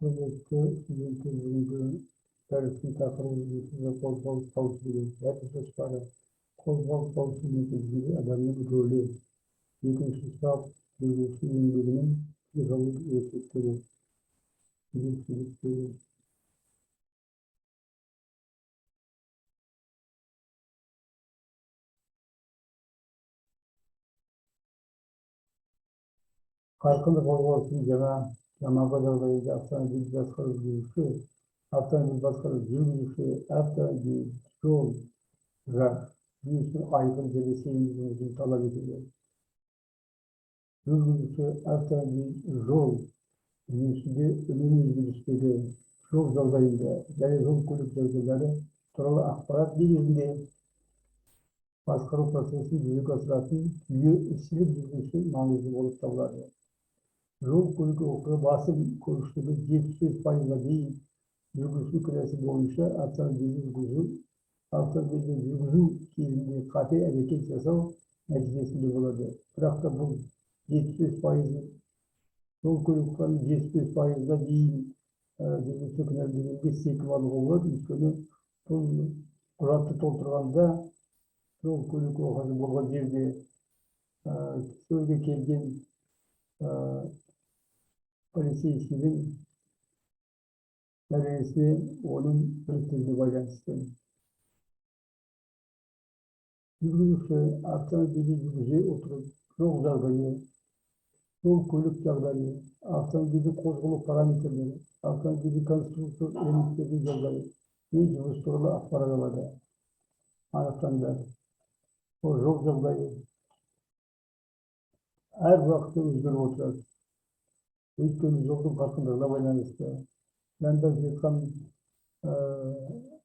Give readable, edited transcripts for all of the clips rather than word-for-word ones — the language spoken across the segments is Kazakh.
Құрметті студенттер, бүгінгі дәрістің тақырыбы жүргізуші қозғалыс қауіпсіздігі. Дәріс жоспары: қозғалыс қауіпсіздігі кезінде адамның рөлі. Екінші сұрақ: жүргізуші еңбегінің психологиялық ерекшеліктері. Ерекшеліктері. Қарқынды қозғалыстың жаңа заманғы жағдайында автомобиль басқару жүргізуші, автомобиль басқару жүргізуші, автомобиль жол жүйесінің айқын және сенімді жұмысын талап етеді. Жүргізуші автомобиль жол жүйесінде үнемі өзгерістегі жол жағдайында және жол көлік жағдайлары туралы ақпарат негізінде басқару процесін жүзеге асыратын жүйе ісшілік жүргізуші маңызды болып табылады. Жол көлік оқиға басым көпшілігі 75%-ға дейін жүргізуші кінәсі бойынша автомобильді жүргізу кезінде қате әрекет жасау нәтижесінде болады. Бірақ та бұл 75%, жол көлік оқиғаның 75%-ға дейін жүргізуші кінәлі дегенге секіп алуға болады. Өйткені бұл құжатты толтырғанда жол көлік оқиғасы болған жерде сөзге келген полицейскийдің дәрежесіне, оның біліктілігіне байланысты. Жүргізуші автомобильді жүргізе отырып, жол жағдайы, жол көлік жағдайы, автомобильдің қозғалу параметрлері, автомобильдің конструкциялық элементтерінің жағдайы мен жұмыс туралы ақпарат алады. Анықтаңдар. Ол жол жағдайы әр уақытта өзгеріп отырады. Өйткені жолдың қарқындылығына байланысты, жанында жатқан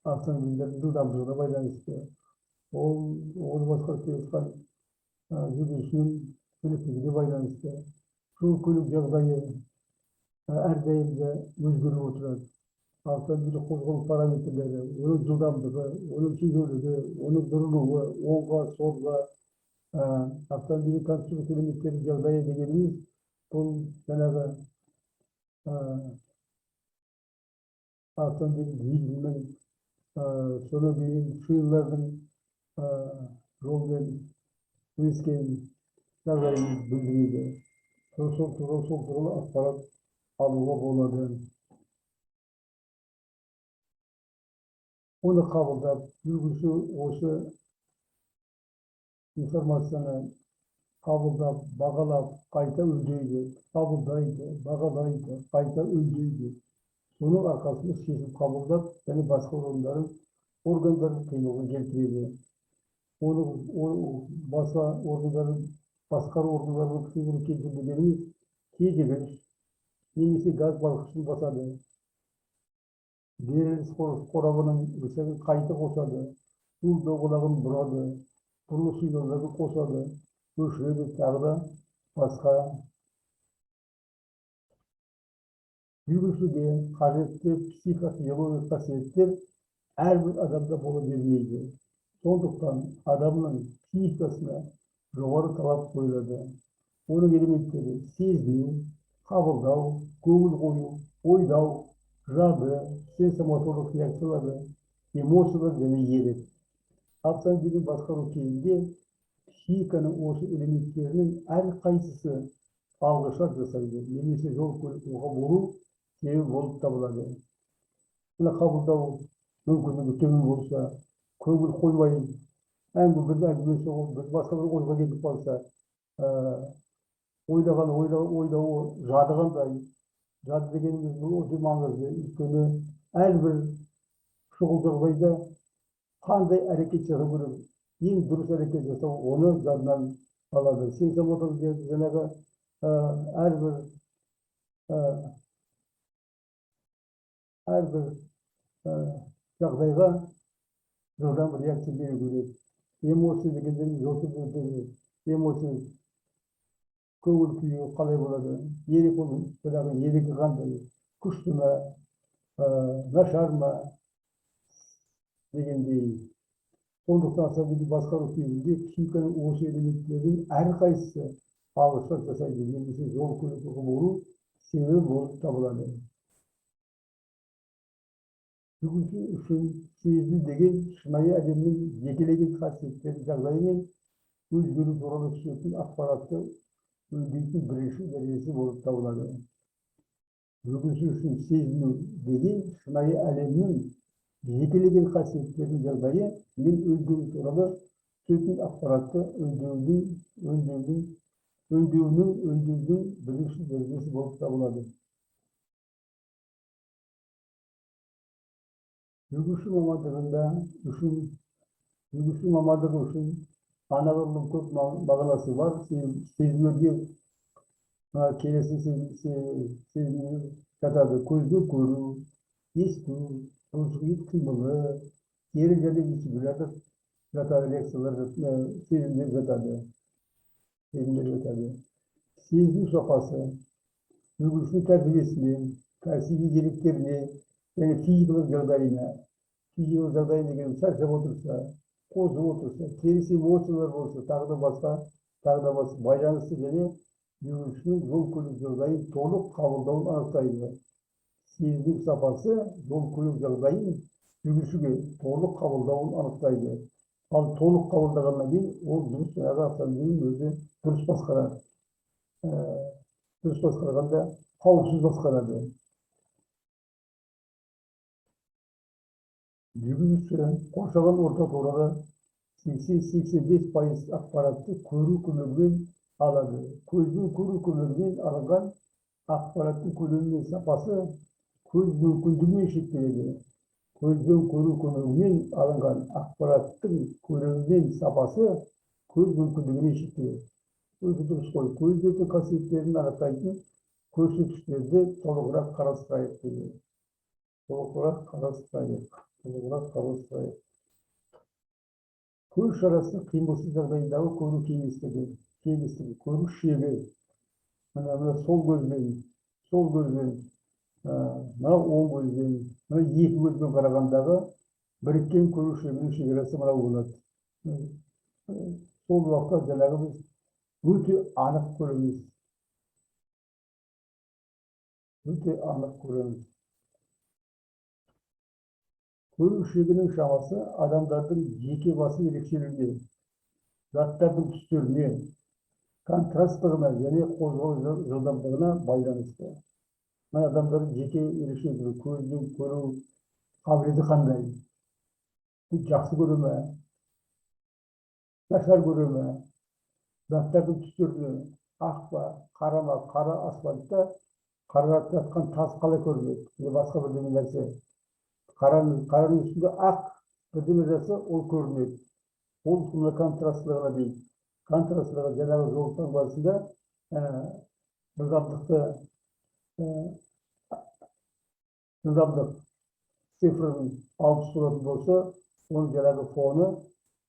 автомобильдердің жылдамдығына байланысты, ол оны басқарып келе жатқан жүргізушінің біліктілігіне байланысты жол көлік жағдайы әрдайым да өзгеріп отырады. Автомобильдің қозғалу параметрлері, оның жылдамдығы, оның тежеулігі, оның бұрылуы, оңға, солға, автомобильдің конструкциялық элементтерінің жағдайы дегеніміз бұл жаңағы автомобиль двигателінің, содан кейін шиналардың жолмен өскен жағдайын білдіреді. Сол туралы ақпарат алуға болады. Оны қабылдап, жүргізуші осы информацияны қабылдап, бағалап, қайта өңдейді, қабылдайды, бағалайды, қайта өңдейді. Соның арқасында шешім қабылдап және басқа органдарын қимылға келтіреді. Оны басқа органдарын, басқару органдарының қимылға келтіру дегеніміз тежегіш немесе газ балқышын басады, беріліс қорабының рычагын қайта қосады, руль доғалағын бұрады, бұрылыс сигналдарын қосады, өшіреді, тағы да басқа. Жүргізушіге қажетті психофизиологиялық қасиеттер әрбір адамда бола бермейді. Сондықтан адамның психикасына жоғары талап қойылады. Оның элементтері: сезіну, қабылдау, көңіл қою, ойлау, жады, сенсомоторлық реакциялары, эмоциялар және ерік. Автомобильді басқару кезінде психиканың осы элементтерінің әрқайсысы алғышарт жасайды немесе жол көлік оқиға болу себебі болып табылады. Мына қабылдау мүмкіндігі төмен болса, көңіл қоймай, әңгіме бір әңгіме соғып, бір басқа бір ойға кетіп қалса, ойлаған ойлауы жады қандай? Жады дегеніміз бұл өте маңызды. Өйткені әрбір шұғыл жағдайда қандай әрекет жасау керек, ең дұрыс әрекет жасау, оны жадынан алады. Сенсомотор жаңағы әрбір жағдайға жылдам реакция беру керек. Эмоция дегенде эмоция, көңіл күйі қалай болады, ерік, оның жаңағы ерігі қандай, күшті ма, нашар ма дегендей. Сондықтан автомобильді басқару кезінде психиканың осы элементтерінің әрқайсысы алғышарт жасайды немесе жол көлік оқиға болу себебі болып табылады. Жүргізуші үшін сезіну деген шынайы әлемнің жекелеген қасиеттері, жағдайы мен өзгеру туралы түсетін ақпаратты өңдейтін бірінші дәрежесі болып табылады. Жүргізуші үшін сезіну деген шынайы әлемнің жекелеген қасиеттерінің жағдайы мен өзгеру туралы түсетін ақпаратты өңдеудің бірінші дәрежесі болып табылады. Жүргізуші мамандығы үшін анағұрлым көп мағынасы бар сезімдерге келесі сезімдер жатады: көзбен көру, есту, бұлшық қимылы, тері және вестибулярлық жатады, реакциялар, сезімдер жатады. Сезімдер жатады. Сезіну сапасы жүргізушінің тәжірибесіне, кәсіби деректеріне және физикалық жағдайына. Физикалық жағдай деген шаршап отырса, қозып отырса, теріс эмоциялар болса, тағы да басқа байланысты және жүргізушінің жол көлік жағдайын толық қабылдауын анықтайды. Сезіну сапасы жол көлік жағдайын жүргізушіге толық қабылдауын анықтайды. Ал толық қабылдағаннан кейін ол дұрыс жаңағы автомобилін өзі дұрыс басқарады. Дұрыс басқарғанда қауіпсіз басқарады. Жүргізуші қоршаған орта туралы 80-85% ақпаратты көру көмегімен алады. Көзбен көру көмегімен алынған ақпараттың көлемі мен сапасы көз мүмкіндігімен шектеледі. Көзбен көру көмегімен алынған ақпараттың көлемі мен сапасы көз мүмкіндігімен шектеледі. Өзі дұрыс қой. Көздердің қасиеттерін анықтайтын көрсеткіштерді толығырақ қарастырайық дейді. Толығырақ қарастырайық. Толығырақ қарастырайық. Көз шарасы қимылсыз жағдайындағы көру кеңістігі, көру шегі. Мына сол көзбен, мына оң көзбен, мына екі көзбен қарағандағы біріккен көру шегінің шекарасы мынау болады. Сол уақытта жаңағы біз өте анық көреміз. Өте анық көреміз. Көру шегінің шамасы адамдардың жеке басы ерекшелігіне, заттардың түстеріне, контрасттығына және қозғалу жылдамдығына байланысты. Мына адамдардың жеке ерекшелігі, көздің көру қабілеті қандай? Бұл жақсы көре ме? Нашар көре ме? Заттардың түстеріне, ақ па, қара ма, қара асфальтта қара жатқан тас қалай көрінеді? Не басқа бірдеме нәрсе. Қараның үстінде ақ бірдеме жатса, ол көрінеді. Ол мына контрасттылығына дейді. Контрасттылығы жаңағы жол таңбасында жылдамдық цифрының 60 болатын болса, оның жаңағы фоны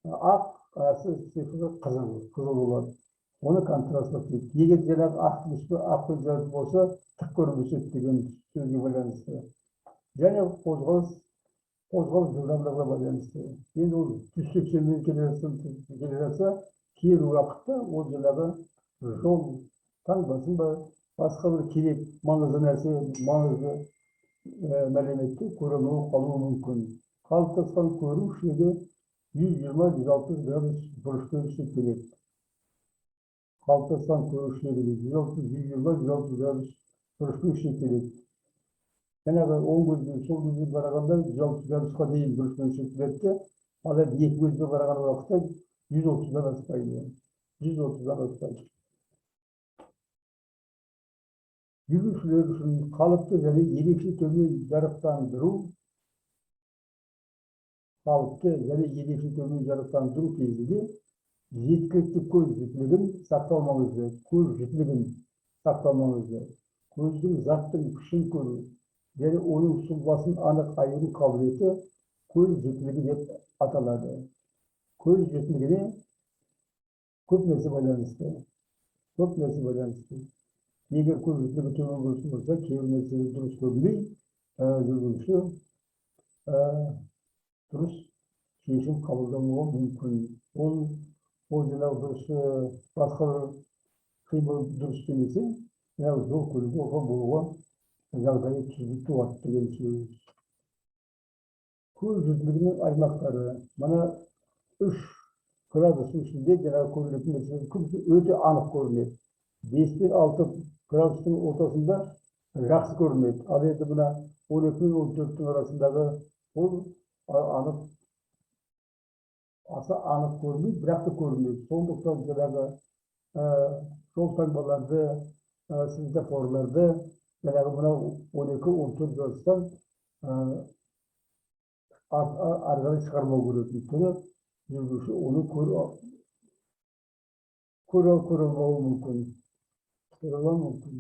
ақ, арасы цифры қызыл болады. Оны контрасттылық дейді. Егер жаңағы ақ үсті ақ жазатын болса, тік көрінбес деген сөзге байланысты. Және қозғалыс жылдамдығына байланысты. Енді ол 180-мен келе жатса, кейбір уақытта ол жаңағы жол таңбасын ба, басқа бір керек маңызды нәрсе, маңызды мәліметті көре алмай қалуы мүмкін. Қалыптасқан көру шегі 120-160 градус бұрышпен шектеледі. Қалыптасқан көру шегі 120-160 градус бұрышпен шектеледі. Жаңағы оң көзбен, сол көзбен қарағанда 160 градусқа дейін бұрышпен шектеледі, ал енді екі көзбен қараған уақытта 130-дан аспайды. 130-дан аспайды. Жүргізушілер үшін қалыпты және ерекше төмен жарықтандыру, қалыпты және ерекше төмен жарықтандыру кезінде жеткілікті көз жітілігін сақтау маңызды. Көз жітілігін сақтау маңызды. Көздің заттың пішін көру, және оның сұлбасын анық айыру қабілеті көз жетілігі деп аталады. Көз жетілігіне көп нәрсе байланысты. Көп нәрсе байланысты. Егер көз жетілігі төмен болатын болса, кейбір нәрселер дұрыс көрінбей, жүргізуші дұрыс шешім қабылдамауы мүмкін. Ол жаңағы дұрыс басқа бір қимыл дұрыс істемесе, жаңағы жол көлігі оқиға болуға жағдайы туады деген сөз. Көз жетілігінің аймақтары мына 3 градустың ішінде жаңағы көрінетін нәрселер көбісі өте анық көрінеді. 5 пен 6 градустың ортасында жақсы көрінеді. Ал енді мына 12 мен 14-тің арасындағы ол анық, аса анық көрінбейді, бірақ та көрінеді. Сондықтан жаңағы жол таңбаларды, светофорларды жаңағы мынау 12-14 градустан ары қарай шығармау керек. Өйткені жүргізуші оны көре алмауы мүмкін. Көре алмауы мүмкін.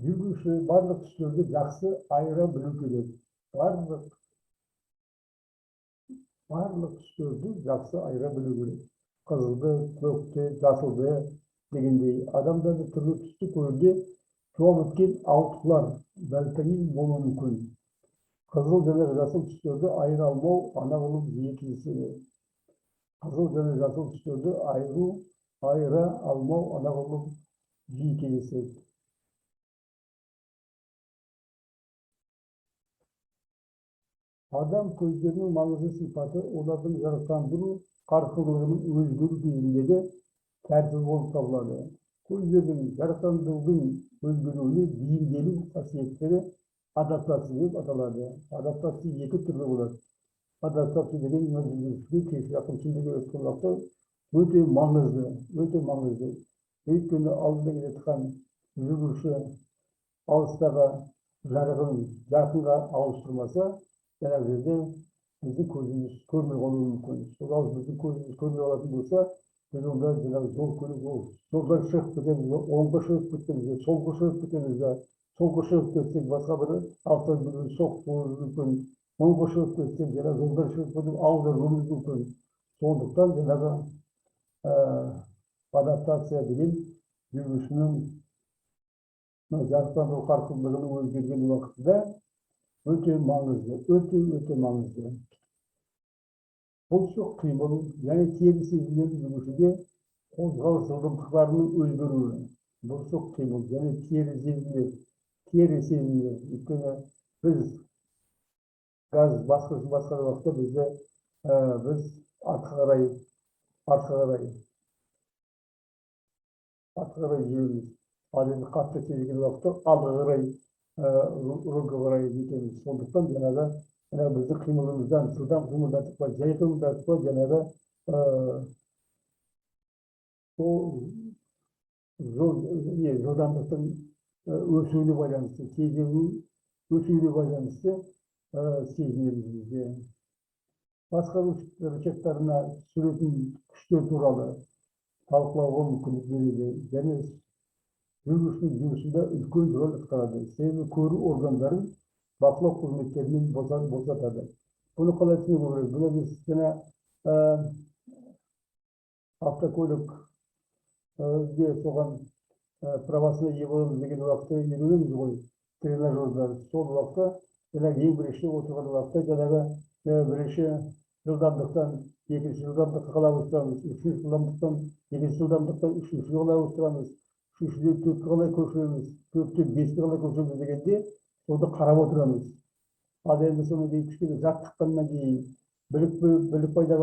Жүргізуші барлық түстерді жақсы айыра білу керек. Барлық түстерді жақсы айыра білу керек. Қызылды, көкті, жасылды дегендей. Адамдарды түрлі түсті көруде туа біткен ауытқулар, дальтонизм болуы мүмкін. Қызыл және жасыл түстерді айыра алмау анағұрлым жиі кездеседі. Қызыл және жасыл түстерді айыра алмау анағұрлым жиі кездеседі. Адам көздерінің маңызды сипаты олардың жарықтандыру қарқындылығының өзгеру кезіндегі тәртібі болып табылады. Көздердің жарықтандырудың өзгеруіне бейімделу қасиеттері адаптация деп аталады. Адаптация екі түрлі болады. Адаптация деген жүргізушіге кеш жақын түндегі өткен уақытта өте маңызды, өте маңызды. Өйткені алдында келе жатқан жүргізуші алыстағы жарығын жақынға ауыстырмаса, жаңағы жерде біздің көзіміз көрмей қалуы мүмкін. Сол ал біздің көзіміз көрмей қалатын болса, біз онда жаңағы жол көлік ол жолдан шығып кетеміз бе, оңға шығып кетеміз бе, солға шығып кетеміз бе, солға шығып кетсек басқа бір автомобильмен соғып қалуымыз мүмкін, оңға шығып кетсек жаңағы жолдан шығып кетіп аударылуымыз мүмкін. Сондықтан жаңағы адаптация деген жүргізушінің жарықтандыру қарқындылығының өзгерген уақытында өте маңызды, өте, өте маңызды. Бұлшық қимыл және теріс сезімдерді жүргізушіге қозғалыс жылдамдықтарының өзгеруі. Бұлшық қимыл және теріс сезімдер, теріс сезімдер. Өйткені біз газ басқышын басқан уақытта біз артқа қарай жүреміз. Ал енді қатты тежеген уақытта алға қарай, рульге қарай кетеміз. Сондықтан жаңағы біздің қимылымыздан жылдам қимылдатып па, жай қимылдатып па, жаңағы сол жол, не, жылдамдықтың өсуіне байланысты, тежеу өсуіне байланысты сезінеміз бізде. Басқару рычагтарына түсіретін күштер туралы талқылауға мүмкіндік береді және жүргізушінің жұмысында үлкен рөл атқарады. Себебі көру органдарын бақылау қызметтерінен босатады. Бұны қалай түсінуге болады? Бұны біз жаңа автокөлік соған правасына ие боламыз деген уақытта үйренеміз ғой, тренажерда. Сол уақытта жаңағы ең бірінші отырған уақытта жаңағы бірінші жылдамдықтан екінші жылдамдыққа қалай ауыстырамыз, үшінші жылдамдықтан екінші жылдамдықтан үшіншіге қалай ауыстырамыз, үшіншіден төртке қалай көшіреміз, төрттен беске қалай көшіреміз дегенде сонда қарап отырамыз. Ал енді содан кейін кішкене жаттыққаннан кейін, білік пайда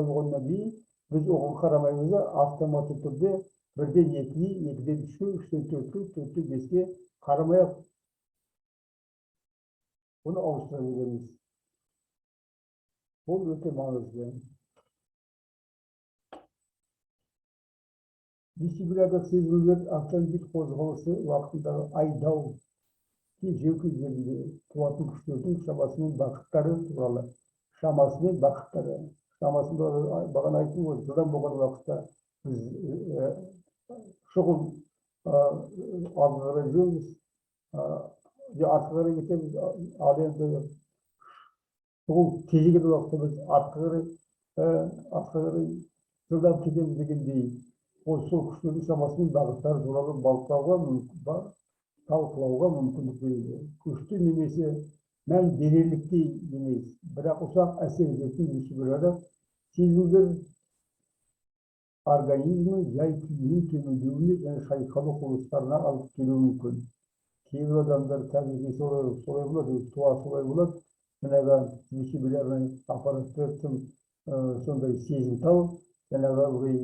болғаннан кейін біз оған қарамаймыз да, автоматты түрде бірден екіге, екіден үшке, үштен төртке, төрттен беске қарамай ақ оны ауыстыра береміз. Бұл өте маңызды. Вестибулярлық сезімдер автомобиль қозғалысы уақытындағы айдау, тежеу кездерінде туатын күштердің шамасымен бағыттары туралы. Шамасымен бағыттары. Шамасын бағана айттым ғой, жылдам болған уақытта біз шұғыл алға қарай жүреміз, артқа қарай кетеміз, ал енді шұғыл тежеген уақытта біз артқа қарай жылдам кетеміз дегендей, ол сол күштердің шамасымен бағыттары туралы балықтауға, талқылауға мүмкіндік береді. Күшті немесе мән берерліктей емес, бірақ ұсақ әсер ететін вестибулярлық сезімдер организмнің жай күйінің төмендеуіне және шайқалу құбылыстарына алып келуі мүмкін. Кейбір адамдар табиғи солай болады, туа солай болады. Жаңағы вестибулярный аппаратты тым сондай сезімтал, жаңағы ылғи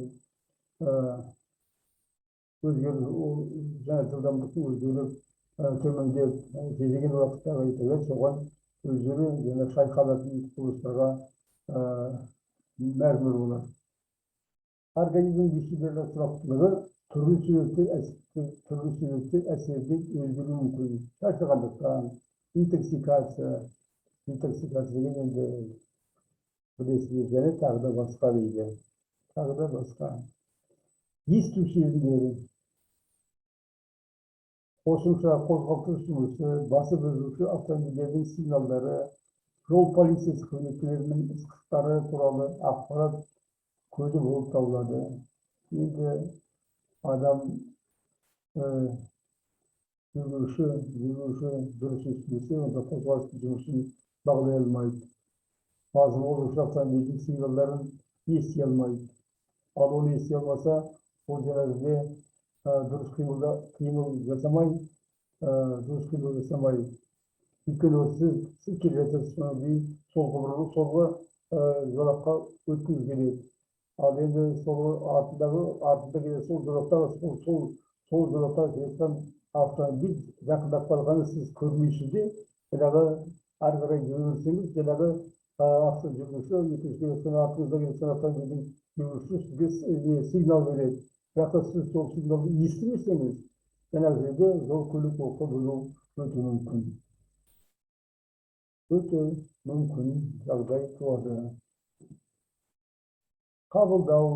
өзгеру, жаңа жылдамдықтың өзгеріп, төмендеп, тежеген уақыттағы айтады, соған өздері жаңа шайқалатын құбылыстарға мәжбүр болады. Организмнің вестибулярлық тұрақтылығы түрлі себептер әсерінен өзгеруі мүмкін. Шаршағандықтан, интоксикация, интоксикация деген енді білесіздер, және тағы да басқа дейді, тағы да басқа. Есту сезімдері: қосымша қозғалтқыш жұмысы, басып озушы автомобильдердің сигналдары, жол полициясы қызметкерлерінің ысқырықтары туралы ақпарат көзі болып табылады. Енді адам жүргізуші дұрыс естімесе, онда қозғалыс жұмысын бағалай алмайды, басып озушы автомобильдің сигналдарын ести алмайды. Ал оны ести алмаса, ол жаңағыдай дұрыс қимыл жасамай, өйткені ол сіз келе жатырсыз, содан кейін солға бұрылып, солға жолаққа өткіңіз келеді. Ал енді сол артында келе, сол жолақтағы, сол жолақта келе жатқан автомобиль жақындап қалғанын сіз көрмейсіз де, жаңағы ары қарай жүре берсеңіз, жаңағы авто жүргізуші, екінші келе жатқан, артыңызда келе жатқан автомобильдің жүргізушісі сізге сигнал береді. Бірақ та сіз сол сигналды естімесеңіз, жаңағы жерде жол көлік оқиға болуы өте мүмкін, өте мүмкін жағдай туады. Қабылдау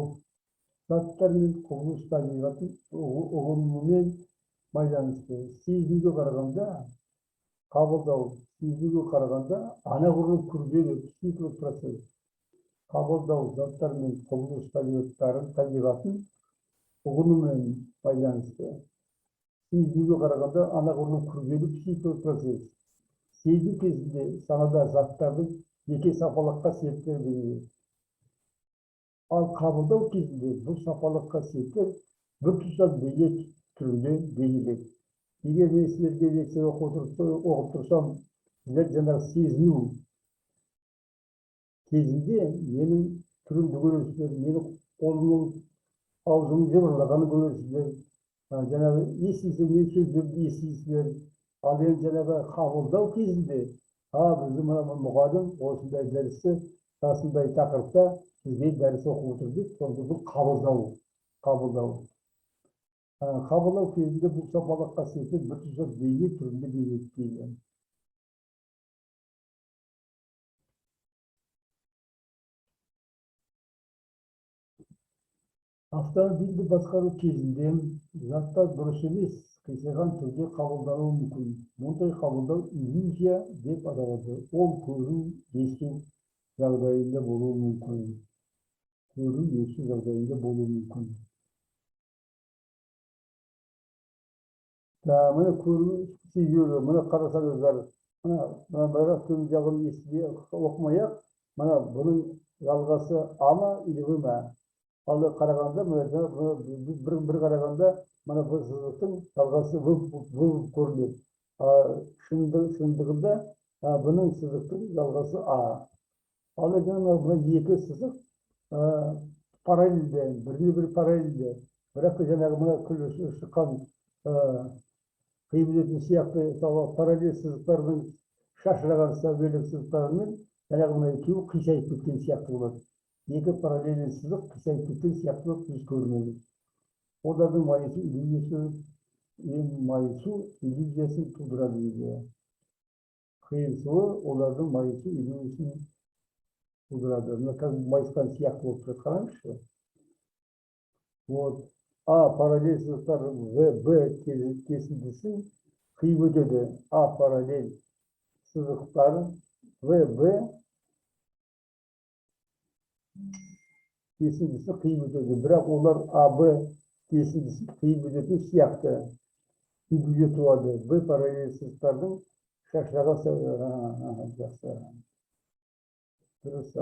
заттар мен құбылыс табиғатын ұғымымен байланысты. Сезінуге қарағанда, қабылдау сезінуге қарағанда анағұрлым күрделі психикалық процесс. Қабылдау заттар мен құбылыс табиғатын ұғымымен байланысты. Сезінуге қарағанда анағұрлым күрделі психикалық процесс. Сезіну кезінде санада заттардың жеке сапалық қасиеттері белгіленеді. Ал қабылдау кезінде бұл сапалық қасиеттер біртұтас бейне түрінде бейнеледі. Егер мен сіздерге лекция оқып тұрсам, сіздер жаңағы сезіну кезінде менің түрімді көресіздер, менің қолымның, аузымның жыбырлағанын көресіздер, жаңағы естисіздер, менің сөздерімді естисіздер. Ал енді жаңағы қабылдау кезінде: «А, біздің мына мұғалім осындай дәрісті, осындай тақырыпта бізге дәріс оқып отыр», — деп. Сонда бұл қабылдау кезінде бұл сапалық қасиеттер біртұтас бейне түрінде бейнелейді. Автомобильді басқару кезінде заттар дұрыс емес, қисайған түрде қабылдануы мүмкін. Мұндай қабылдау иллюзия деп аталады. Ол көру, есту жағдайында болуы мүмкін. Көру, есту жағдайында болуы мүмкін. Да, міне, көру, сезу. Міне, қарасаңыздар, мына бірақ төмен жағын естімей, оқымай ақ, мына бұның жалғасы а ма или в ма? Ал қарағанда, мына бір қарағанда, мына бұл сызықтың жалғасы в, в болып көрінеді. А шындығында бұның сызықтың жалғасы а. Ал енді мына екі сызық параллельді, біріне бірі параллельді, бірақ та жаңағы мына күл шыққан қиып өтетін сияқты, мысалы, параллель сызықтардың шашыраған сәулелік сызықтарымен жаңағы мына екеуі қисайып кеткен сияқты болады. Екі параллель сызық қисайып кеткен сияқты болып біз көрінеді. Олардың майысу иллюзиясы, майысу иллюзиясын тудырады дейді. Қиылысуы олардың майысу иллюзиясын тудырады. Мына как майысқан сияқты болып тұрады, қараңызшы. Вот а параллель сызықтар в б кесіндісін. Қиып өтеді А параллель сызықтары ВБ кесіндісі қиып өтеді, бірақ олар АБ кесіндісін қиып өтетін сияқты иллюзия туады. Б параллель сызықтардың шашыраған жақсы, дұрыс.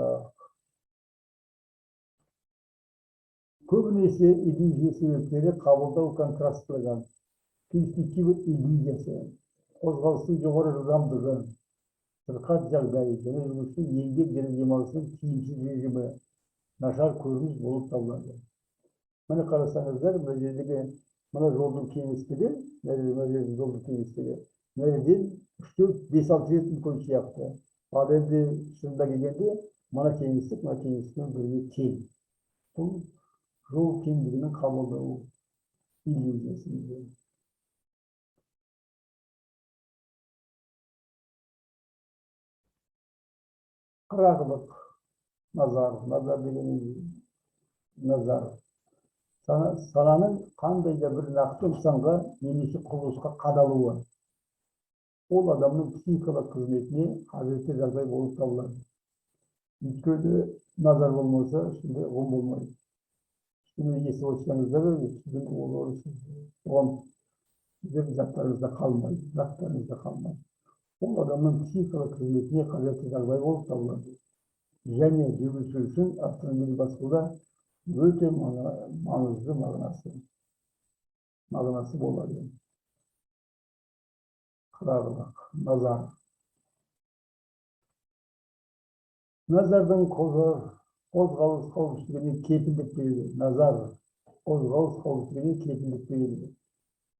Көбінесе иллюзия себептері қабылдау контрастылығы, перспектива иллюзиясы, қозғалыстың жоғары жылдамдығы, сырқат жағдайы және жүргізушінің еңбек және демалысының тиімсіз режимі, нашар көрініс болып табылады. Міне, қарасаңыздар, мына жердегі мына жолдың кеңістігі, мына жердің жолдың кеңістігі мына жерден үш, төрт, бес, алты рет үлкен сияқты. Ал енді шынында келгенде мына кеңістік мына кеңістікпен бірге тең. Бұл жол кеңдігінің қабылдау иллюзиясы. Қырағылық, назар. Назар дегеніміз, назар сананың қандай да бір нақты нысанға немесе құбылысқа қадалуы. Ол адамның психикалық қызметіне қажетті жағдай болып табылады. Өйткені назар болмаса, ешқандай ұғым болмайды. Ештеңе естіп отырсаңыздар, сіздің ол оған сіздердің жаттарыңызда қалмайды, жаттарыңызда қалмайды. Ол адамның психикалық қызметіне қажетті жағдай болып табылады және жүргізуші үшін автомобиль басқаруда өте маңызды мағынасы болады. Қырағылық, назар. Назардың қозғалыс қауіпсіздігіне кепілдік береді. Назар қозғалыс қауіпсіздігіне кепілдік береді.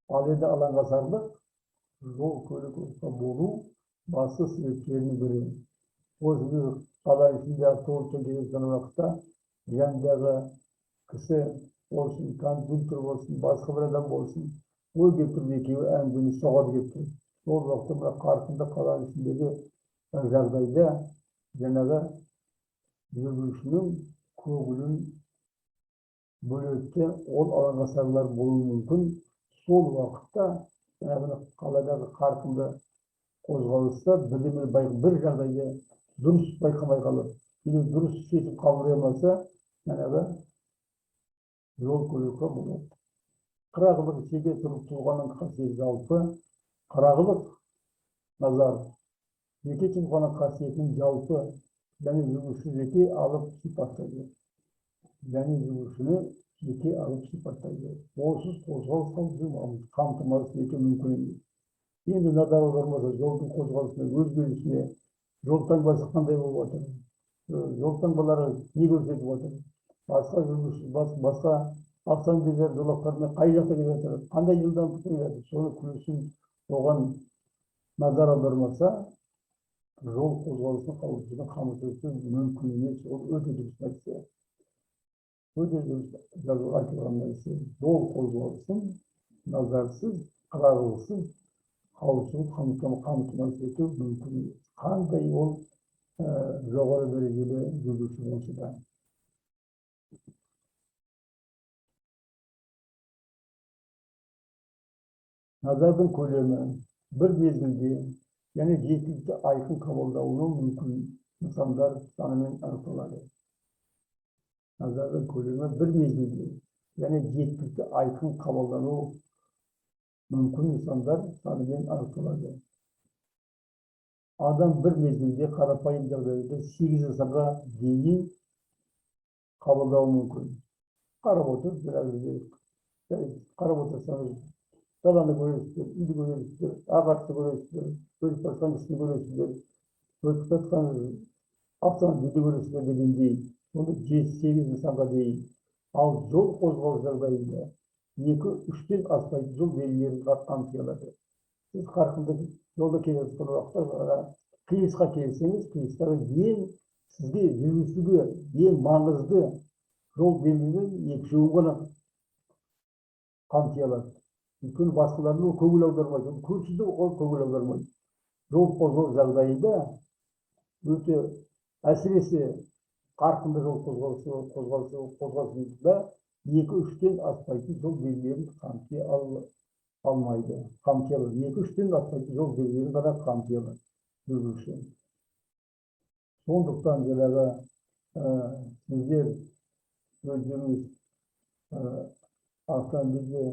Ал енді алаңғасарлық жол көлік оқиға болу басты себептерінің бірі. Осы біз қала ішінде автобуспен келе жатқан уақытта жанындағы кісі болсын, кондуктор болсын, басқа бір адам болсын, ой келіп тұрып екеуі әңгімені соғады келіп тұр. Сол уақытта мына қарқынды қаланың ішіндегі жағдайда жаңағы жүргізушінің көңілін бөледі, ол алаңғасарлар болуы мүмкін. Сол уақытта жаңағы қаладағы қарқынды қозғалыста бірдеме бір жағдайды дұрыс байқамай қалып или дұрыс шешім қабылдай алмаса, жаңағы жол көлік оқиға болады. Қырағылық жеке тұрып тұлғаның қасиеті жалпы. Қырағылық, назар жеке тұлғаның қасиетін жалпы және жүргізуші жеке алып сипаттайды. Және жүргізушіні жеке алып сипаттайды. Олсыз қозғалыс қауіпсіздігін қамтамасыз ету мүмкін емес. Енді назар аудармаса, жолдың қозғалысына, өзгерісіне, жол таңбасы қандай болып жатыр, жол таңбалары не көрсетіп жатыр, басқа жүргізуші, басқа автомобильдер жолақтарына қай жақта келе жатыр, қандай жылдамдықпен келе жатыр, соны көрсін, оған назар аудармаса, жол қозғалысының қауіпсіздігін қамтамасыз ету мүмкін емес. Ол өте дұрыс нәрсе, өте дұрыс айтылған нәрсе. Жол қозғалысын назарсыз, қырағылықсыз қауіпсіздік қамтамасыз ету мүмкін емес, қандай ол жоғары дәрежелі жүргізуші болса да. Назардың көлемі бір мезгілде және жеткілікті айқын қабылдауы мүмкін нысандар санымен анықталады. Назардың көлемі бір мезгілде және жеткілікті айқын қабылдану мүмкін нысандар санымен анықталады. Адам бір мезгілде қарапайым жағдайда 8 нысанға дейін қабылдауы мүмкін. Қарап отырып, қарап отырсаңыз, даланы көресіздер, үйді көресіздер, ағашты көресіздер, өтіп жатқан кісіні көресіздер, өтіп жатқан автомобильді көресіздер дегендей, сонда 7-8 нысанға дейін. Ал жол қозғалыс жағдайында 2-3-тен аспайтын жол белгілерін қамти алады. Сіз қарқынды жолда келе жатқан уақытта қиылысқа келсеңіз, қиылыстағы ең сізге жүргізушіге ең маңызды жол белгілерін 2-3-еуін ғана қамти алады. Өйткені басқаларына ол көңіл аудармайды, ол көпшілігі оған көңіл аудармайды. Жол қозғалыс жағдайында өте әсіресе қарқынды жол қозғалысында 2-3-тен аспайтын жол белгілерін қамти Алмайды, қамти алады. Екі үштен аспайтын жол белгілерін ғана қамти алады жүргізуші. Сондықтан жаңағы сіздер өздеріңіз автомобильде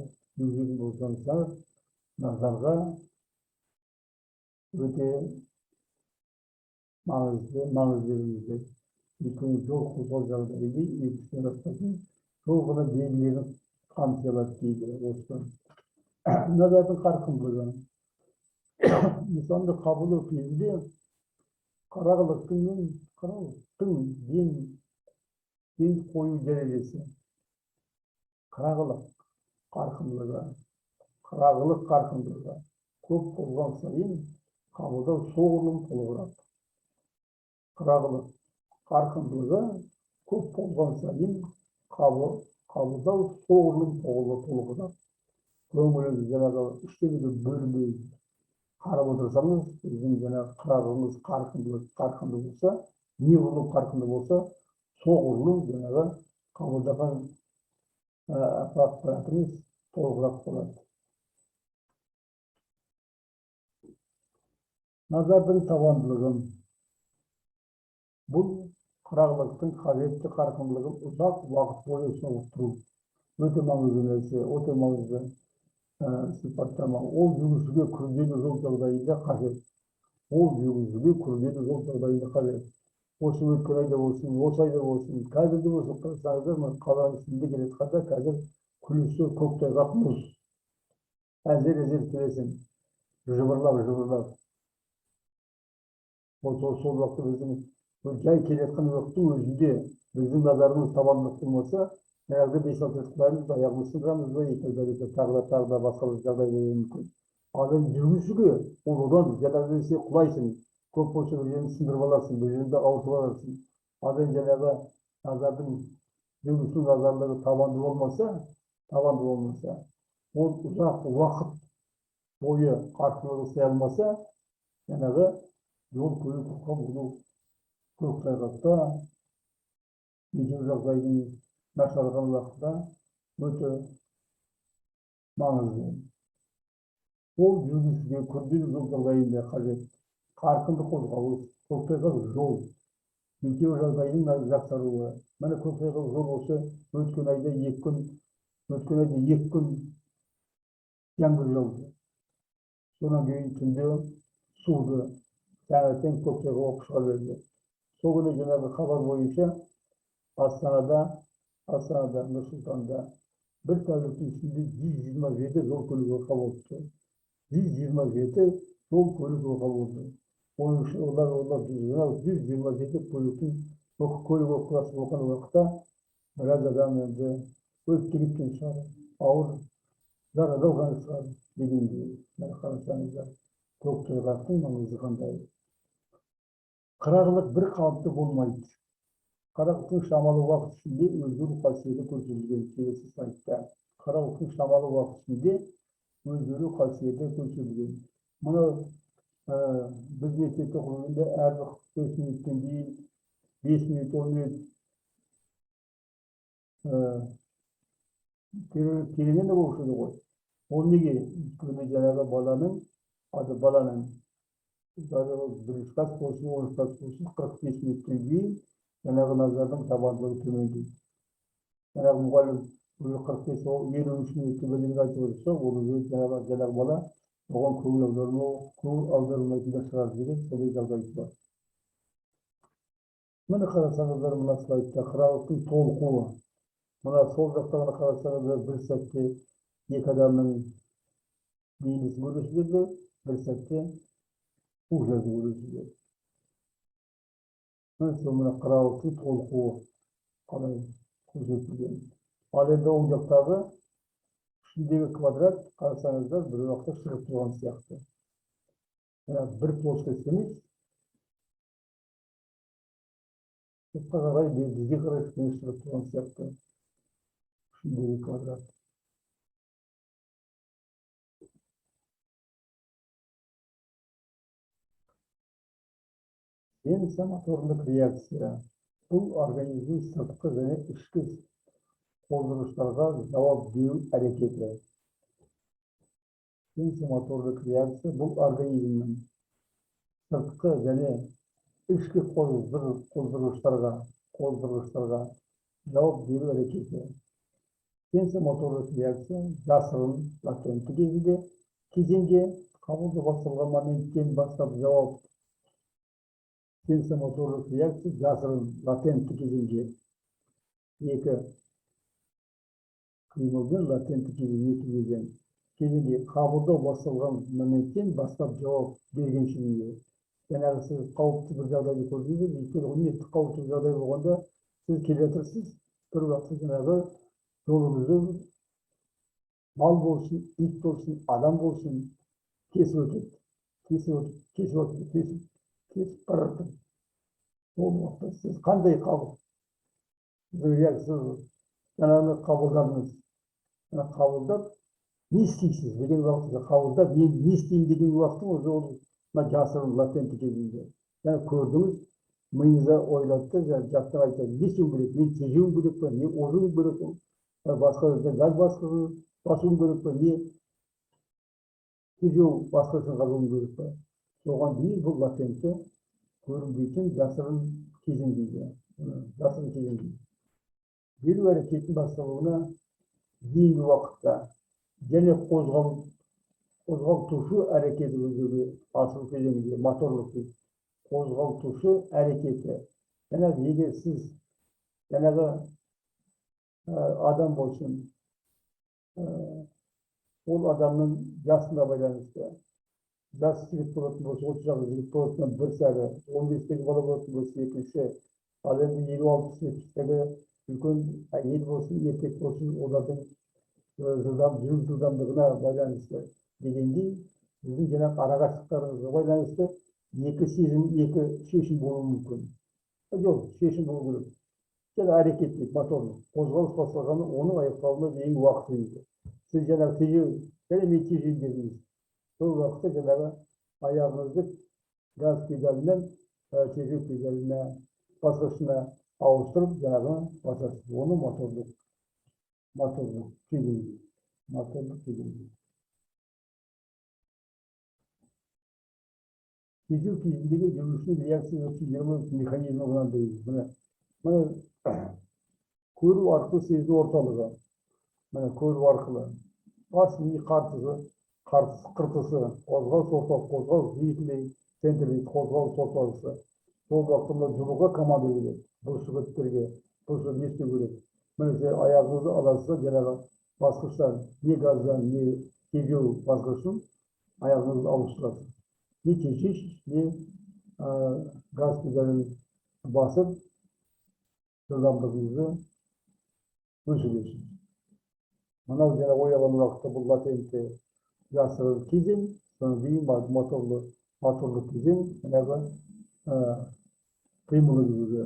жүргізетін болсаңыздар, назарға өте маңыз беріңіздер. Өйткені жол қозғалыс жағдайында екі үштен аспайтын жол ғана белгілерін қамти алады дейді осыдан. Назардың қарқындылығы. Нысанды қабылдау кезінде қырағылықтың ден қою дәрежесі. Қырағылық қарқындылығы, қырағылық қарқындылығы көп болған сайын қабылдау соғұрлым толығырақ. Қырағылық қарқындылығы көп болған сайын қабылдау соғұрлым толығырақ. Көңіліңіз жаңағы үштемеге бөлінбей қарап отырсаңыз, сіздің жаңағы қырағыңыз қарқынды болса, неғұрлым қарқынды болса, соғұрлым жаңағы қабылдаған ақпаратыңыз толығырақ болады. Назардың табандылығы. Бұл қырағылықтың қажетті қарқындылығын ұзақ уақыт бойы ұстап тұру. Өте маңызды нәрсе, өте маңызды сипаттама. Ол жүргізуге күрделі жол жағдайында қажет. Ол жүргізуге күрделі жол жағдайында қажет. Осы өткен айда болсын, осы айда болсын, қазір де болсын, қарасаңыздар, мына қаланың ішінде келе жатқанда қазір күлісі көктайғақ мұз. Әзер-әзер келесің, жыбырлап, жыбырлап. Сол уақытта біздің жай келе жатқан уақыттың өзінде біздің назарымыз табандылық болмаса, аяғында 5-6 рет құлаймыз, аяғымызды сындырамыз ба, екі тағы да басқа бір жағдай болуы мүмкін. Ал енді жүргізушіге ол одан жаңағы сен құлайсың, көп болса бір жерін сындырып аласың, бір жерінде ауыртып аласың. Ал енді жаңағы назардың, жүргізушінің назарлығы табанды болмаса, ол ұзақ уақыт бойы қарқындылық ұстай алмаса, жаңағы жол көлік оқиға болу көктайғақта, метео жағдайдың нашарлаған уақытта өте маңызды. Ол жүргізушіге күрделі жол жағдайында қажет. Қарқынды қозғалыс, көктайғақ жол, метео жағдайының жақсаруы. Міне көктайғақ жол осы өткен айда 2 күн жаңбыр жауды. Содан кейін түнде суды, таңертең көктайғақ болып шыға берді. Сол күні жаңағы хабар бойынша Астанада, Нұр-Сұлтанда бір тәуліктің ішінде 127 жол көлік оқиға болыпты. 127 жол көлік оқиға болды. Оның ішінде олар 127 көліктің көлік оқиғасы болған уақытта біраз адам енді өліп те кеткен шығар, ауыр жараланған шығар дегендей. Мына қарасаңыздар, көктайғақтың маңызы қандай. Қырағылық бір қалыпты болмайды. Қырағылықтың шамалы уақыт ішінде өзгеру қасиеті көрсетілген. Келесі слайдта қырағылықтың шамалы уақыт ішінде өзгеру қасиеті көрсетілген. Мұны біз мектепте оқығанда әрбір 5 минуттан кейін 5 минут, 10 минут перемена болушы еді ғой. Ол неге? Өйткені жаңағы баланың бірінші класс болсын, 10-шы класс болсын, 45 минуттан кейін жаңағы назардың табандылығы төмендейді. Жаңағы мұғалім уже 45, 53 минутты бірдеңе айтып отырса, ол уже жаңағы бала оған көңіл аудармайтын да шығар деген сондай жағдай бар. Міне қарасаңыздар, мына слайдта қырағылықтың толқуы. Мына сол жақтағыны қарасаңыздар, бір сәтте екі адамның бейнесін көресіздер, бір сәтте көк жерді көресіздер. Міне сол мына қырағылықтың толқуы қалай көрсетілген. Ал енді оң жақтағы ішіндегі квадрат қарасаңыздар, бір уақытта шығып тұрған сияқты. Бір плоскость емес, сыртқа қарай, бізге қарай шығып тұрған сияқты ішіндегі квадрат. Сенсомоторлық реакция. Бұл организмнің сыртқы және ішкі қоздырғыштарға жауап беру әрекеті. Сенсомоторлық реакция бұл организмнің сыртқы және ішкі қоздырғыштарға жауап беру әрекеті. Сенсомоторлық реакция жасырын латентті кезеңге қабылдау басталған моменттен бастап жауап. Сенсомоторлық реакция жасырын латентті кезеңге екі қимылдың латентті кезең екі кезең кезеңге қабылдау басталған моменттен бастап жауап бергенше дейін. Жаңағы сіз қауіпті бір жағдайды көрдіңіз, өйткені не қауіпті бір жағдай болғанда сіз келе жатырсыз, бір уақытта жаңағы жолыңызды мал болсын, ит болсын, адам болсын кесіп өтеді, кесіп өтіп, кесіп өтіп, кесіп, кесіп бара жатыр. Ол уақытта сіз қандай реакция жаңағыны қабылдадыңыз, қабылдап не істейсіз деген уақытта қабылдап енді не істеймін деген уақыттың уже ол мына жасырын латентті кезінде. Жаңа көрдіңіз, миыңызда ойлады да, жаңа жаттап айтады, не істеуім керек, мен тежеуім керек пе, не озуым керек пе, басқа газ басуым керек пе, не тежеу басқасын қазуым керек пе. Соған дейін бұл латентті көрінбейтін жасырын кезең дейді. Жасырын кезең дейді. Беру әрекетінің басталуына дейінгі уақытта және қозғалтушы әрекеті жүзеге асыру кезеңінде моторлық дейді. Қозғалтушы әрекеті. Жаңағы егер сіз жаңағы адам болсын, ол адамның жасына байланысты. Жас жігіт болатын болса, 30 жас жігіт болатын бір сәрі, 15-тегі бала болатын болса екінші, ал енді 50-60-70-тегі үлкен әйел болсын, еркек болсын, олардың жүру жылдамдығына байланысты дегендей, біздің жаңағы арақашықтықтарымызға байланысты екі сезім, екі шешім болуы мүмкін. Жоқ, шешім болу керек. Жаңа әрекет дейді, моторлық. Қозғалыс басталғаны оның аяқталуына дейінгі уақыт дейді. Сіз жаңағы тежеу, және мен тежеймін дедіңіз. Сол уақытта жаңағы аяғыңызды газ педалінен тежеу педаліне басқышына ауыстырып жаңағы басасыз. Оны моторлық кезең дейді. Моторлық кезең дейді. Тежеу кезіндегі жүргізушінің реакциясы механизмі мынандай. Міне көру арқылы сезіну орталығы. Міне көру арқылы. Бас ми қыртысы, қозғалыс орталығы, қозғалыс двигательный центр дейді, қозғалыс орталығы. Сол уақытта мына жұлуға команда береді. Бұлшықеттерге, бұлшық не істеу керек. Міне сіз аяғыңызды аласыз да жаңағы басқыштан, не газдан, не тежеу басқышын аяғыңызды ауыстырасыз. Не тежейсіз, не газ педалін басып жылдамдығыңызды өсіресіз. Мынау жаңа оялған уақытта бұл латентті жасырын кезең, содан кейін моторлы кезең, жаңағы қимылыңызды,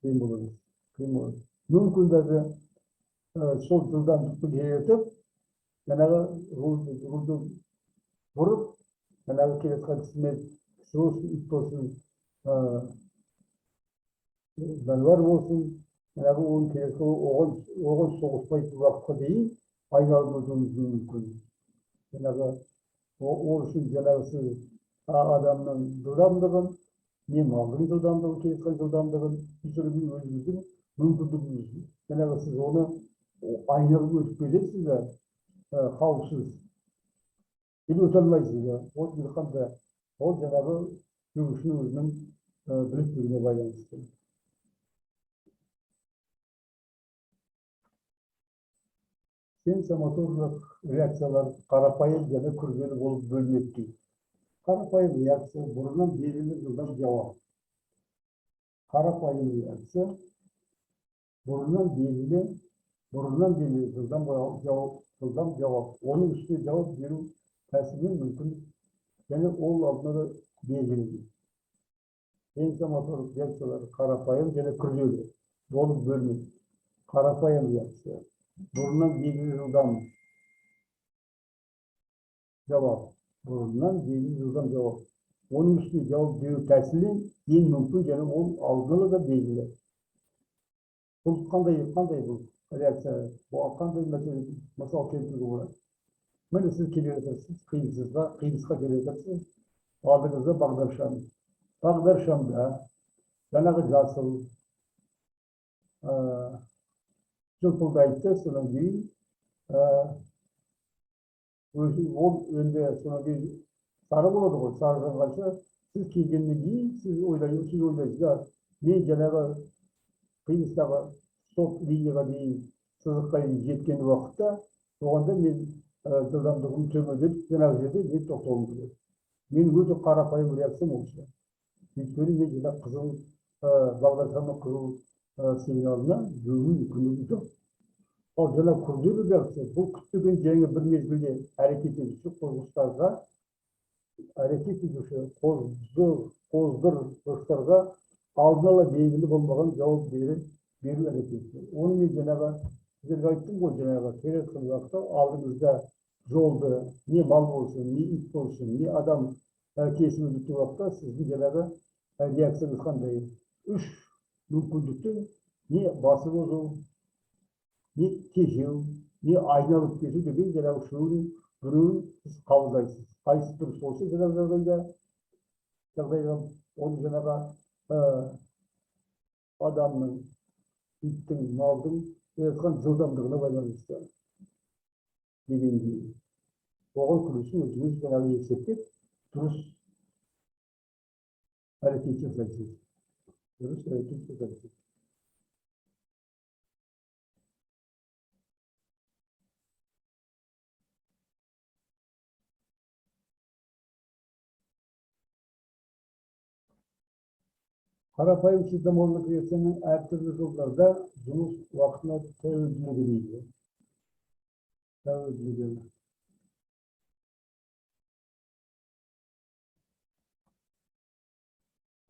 қимылыңыз, қимыл. Мүмкін даже сол жылдамдықты келетіп, жаңағы рульді бұрып, жаңағы келе жатқан кісімен, кісі болсын, ит болсын, жануар болсын, жаңағы оның келе жатқан оған соғыспайтын уақытқа дейін айналып өтуіңіз мүмкін. Жаңағы ол үшін жаңағы сіз адамның жылдамдығын, не малдың жылдамдығын, келе жатқан жылдамдығын, өзіңіздің мүмкіндігіңіз. Жаңағы сіз оны айналып өтіп кетесіз бе, қауіпсіз. Или өте алмайсыз ба? Ол қандай? Ол жаңағы жүргізушінің өзінің біліктілігіне байланысты. Сенсомоторлық реакциялар қарапайым және күрделі болып бөлінеді дейді. Қарапайым реакция бұрыннан белгілі жылдам жауап. Қарапайым реакция бұрыннан белгілі жылдам жауап, жылдам жауап. Оның үстіне жауап беру тәсілі мүмкін және ол алдына да белгілі. Сенсомоторлық реакциялар қарапайым және күрделі болып бөлінеді. Қарапайым реакция бұрыннан белгілі жылдам жауап. Бұрыннан белгілі жылдам жауап. Оның үстіне жауап беру тәсілі ең мүмкін және ол алдын ала да белгілі. Бұл қандай бұл реакция? Бұл қандай мәселе? Мысал келтіруге болады. Міне, сіз келе жатырсыз, қиылысқа келе жатырсыз, алдыңызда бағдаршам. Бағдаршамда жаңағы жасыл жылпылдайды, содан кейін ол енді содан кейін сары болады ғой. Сары жанғанша сіз келгеннен кейін сіз ойлайсыз да, мен жаңағы қиылыстағы стоп линияға дейін, сызыққа дейін жеткен уақытта оғанда мен жылдамдығым төмендетіп, жаңағы жерде мен тоқтауым керек. Мен өте қарапайым реакциям осы. Өйткені мен жаңағы қызыл бағдаршамның қызыл сигналына жүруге мүмкіндігім жоқ. Ал жаңа күрделі реакция бұл күтпеген және бір мезгілде әрекет етуші қозғыштарға, әрекет етуші қоздырғыштарға алдын ала белгілі болмаған жауап беру әрекеті. Оны мен жаңағы сіздерге айттым ғой, жаңағы келе жатқан уақытта алдыңызда жолды не мал болсын, не ит болсын, не адам кесіп өткен уақытта сіздің жаңағы реакцияңыз қандай? Үш мүмкіндіктің: не басып озу, не тежеу, не айналып кету деген жаңағы үшеуінің біреуін сіз қабылдайсыз. Қайсысы дұрыс болса, жаңағы жағдайға оны жаңағы адамның, иттің, малдың жатқан жылдамдығына байланысты дегендей. Оған күресін өзіңіз жаңағы есептеп, дұрыс әрекет жасайсыз. Дұрыс әрекет жасайсыз. Қарапайым светофорлық реакцияның әртүрлі жолдарда жұмыс уақытына тәуелділігі дейді. Тәуелділігі.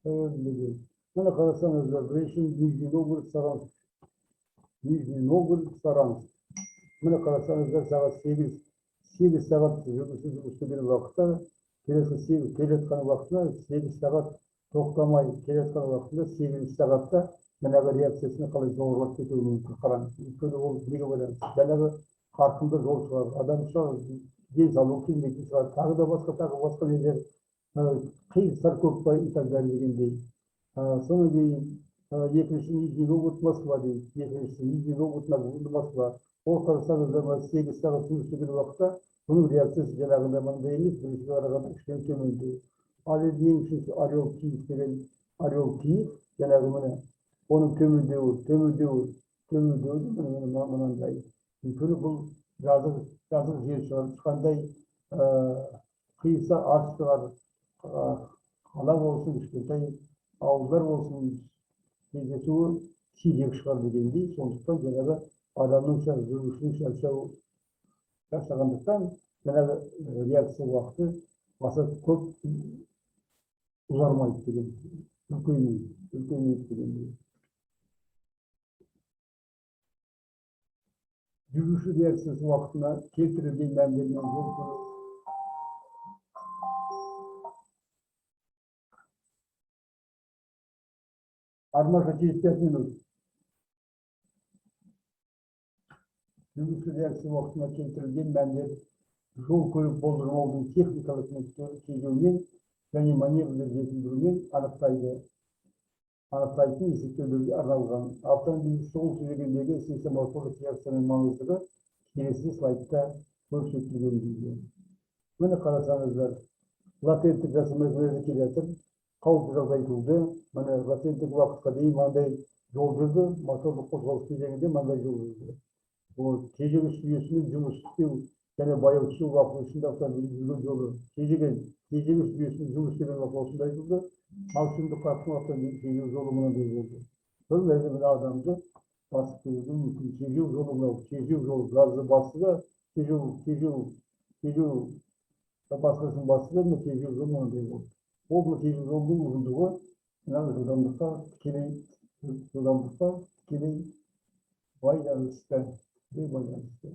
Тәуелділігі. Міне, қарасаңыздар, бірінші Нижний Новгород, Саранск. Нижний Новгород, Саранск. Міне, қарасаңыздар, сағат 8 сағат жүргізуші жұмыс істеген уақытта, келесі 8 келе жатқан уақытында 8 сағат тоқтамай келе жатқан уақытында 8 сағатта жаңағы реакциясына қалай жоғарылап кетуі мүмкін, қараңыз. Өйткені ол неге байланысты? Жаңағы қарқынды жол шығар, адам шығар, денсаулығы келмейтін шығар, тағы да басқа, тағы басқа нелер, қиылыстар көп па и так далее дегендей. Содан кейін екінші Нижний Новгород, Москва дейді. Екіншісі Нижний Новгород, Москва. Ол қарасаңыздар, мына 8 сағат жұмыс істеген уақытта бұның реакциясы жаңағындай мынандай емес, біріншіге қарағанда кішкене төмендеу. Ал енді ең үшінші Орел, Киев деген, Орел, Киев, жаңағы міне оның төмендеуі міне мынандай. Өйткені бұл жазық жер шығар, ешқандай қиылса аз шығар, қала болсын, кішкентай ауылдар болсын, кездесуі сирек шығар дегендей. Сондықтан жаңағы адамның жүргізушінің шаршағандықтан жаңағы реакция уақыты аса көп ұзармайды деген, үлкеймейді дегендей. Жүргізуші реакциясы уақытына келтірілген мәндермен жол көлік Армаша через 5 минут. Жүргізуші реакция уақытына келтірілген мәндер жол көлік болдырмаудың техникалық мүмкіндіктерін тежеумен және маневрлер жетілдірумен анықтайтын есептеулерге арналған. Автомобиль шұғыл тежегендегі сейсмомоторлық реакцияның маңыздылығы келесі слайдта көрсетілген дейді. Міне, қарасаңыздар, латенттік жасырмай келе жатыр, қауіпті жағдай туды. Міне, латенттік уақытқа дейін мынандай жол жүрді, моторлық қозғалыс кезеңінде мынандай жол жүрді. Ол тежегіш жүйесінің жұмыс істеу және баяу түсу уақыты ішінде автомобиль жүрген жолы тежегіш жүйесінің жұмыс істеген уақыты осындай болды. Максимумды қарқын автомобиль тежеу жолы мынандай болды. Бір мәрте мына адамды басып кетуі мүмкін. Тежеу жолы мынау, тежеу жолы газды басты да, тежеу басқысын басты да, мына тежеу жолы мынандай болды. Ол мына тежеу жолының ұзындығы мына жылдамдыққа тікелей байланысты. Тікелей байланысты.